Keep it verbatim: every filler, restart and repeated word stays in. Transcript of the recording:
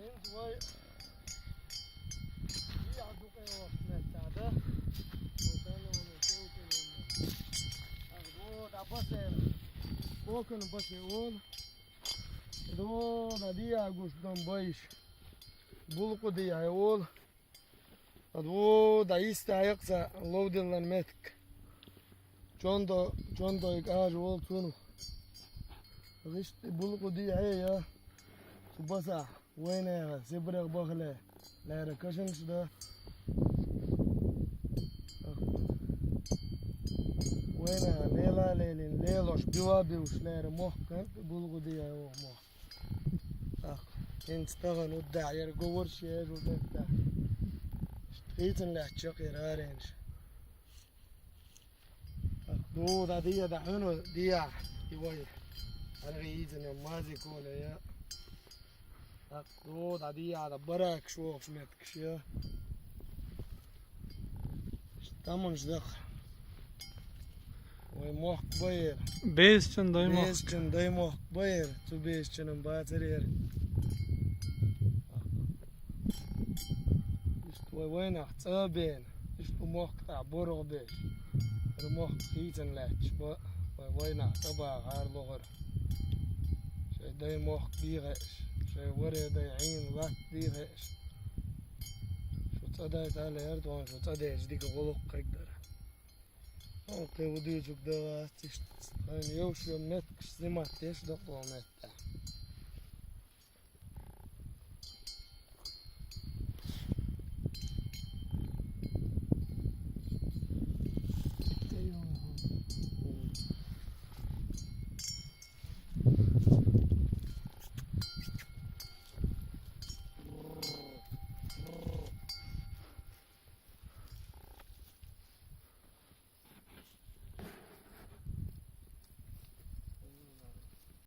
ХӀинца вай дехьа дукха йолчу меттехь да. Вай санна волу цӀе ву тӀе веанчу. Ах, дохо дӀа басе. Кокана басе олу. Дохо дӀа дехьа гуш дон байш. Булкъу дехьа олу. Ад ву дӀа йистехь яккха ца ловдиллан меттиг. Чондо, чондойга ажа волу цунах. Гишта булкъу дехьа я. Цу басахь вайнехан Сибрех бахале лаьра кашанаш да. Вайнехан лела а лелийна, лелош била а бивш лаьра мохк кан, булкъу дехьа воху мохк. ТӀаккха хӀинца тахана удда яра говраш еза ву беттахь. Хийцина лаьтташ яра аренаш. ТӀаккха ду дӀа дехьа, дӀа хьуьнан дехьа, и вай. АргӀа йийцина мази коле я. ТӀаккха ду дӀа дехьа, дӀа баракаш вохуш меттигаш я. Таманаш даха. Вай мохк байра. Безачун дай мохк. Безачун дай мохк байра. Цу безачунан бацарера. Иштта вай вайнах цӀа а бена. Иштта мохк тӀехь боргӀа беш. Ара мохк хийцина лаьтташ ба. Вай вайнах цӀа бахара лохара. Шайн дай мохк бийгӀеш. Шайн варе дай Ӏийна латта бийгӀеш. Шу цӀа дайта лер, тхуна шу цӀа дерза дика гӀуллакх кхайкхадара. Хьо кхин ву дуьйцург дан вац иштта. Хьайна йовш йо меттигаш зимат деш дакъо метта.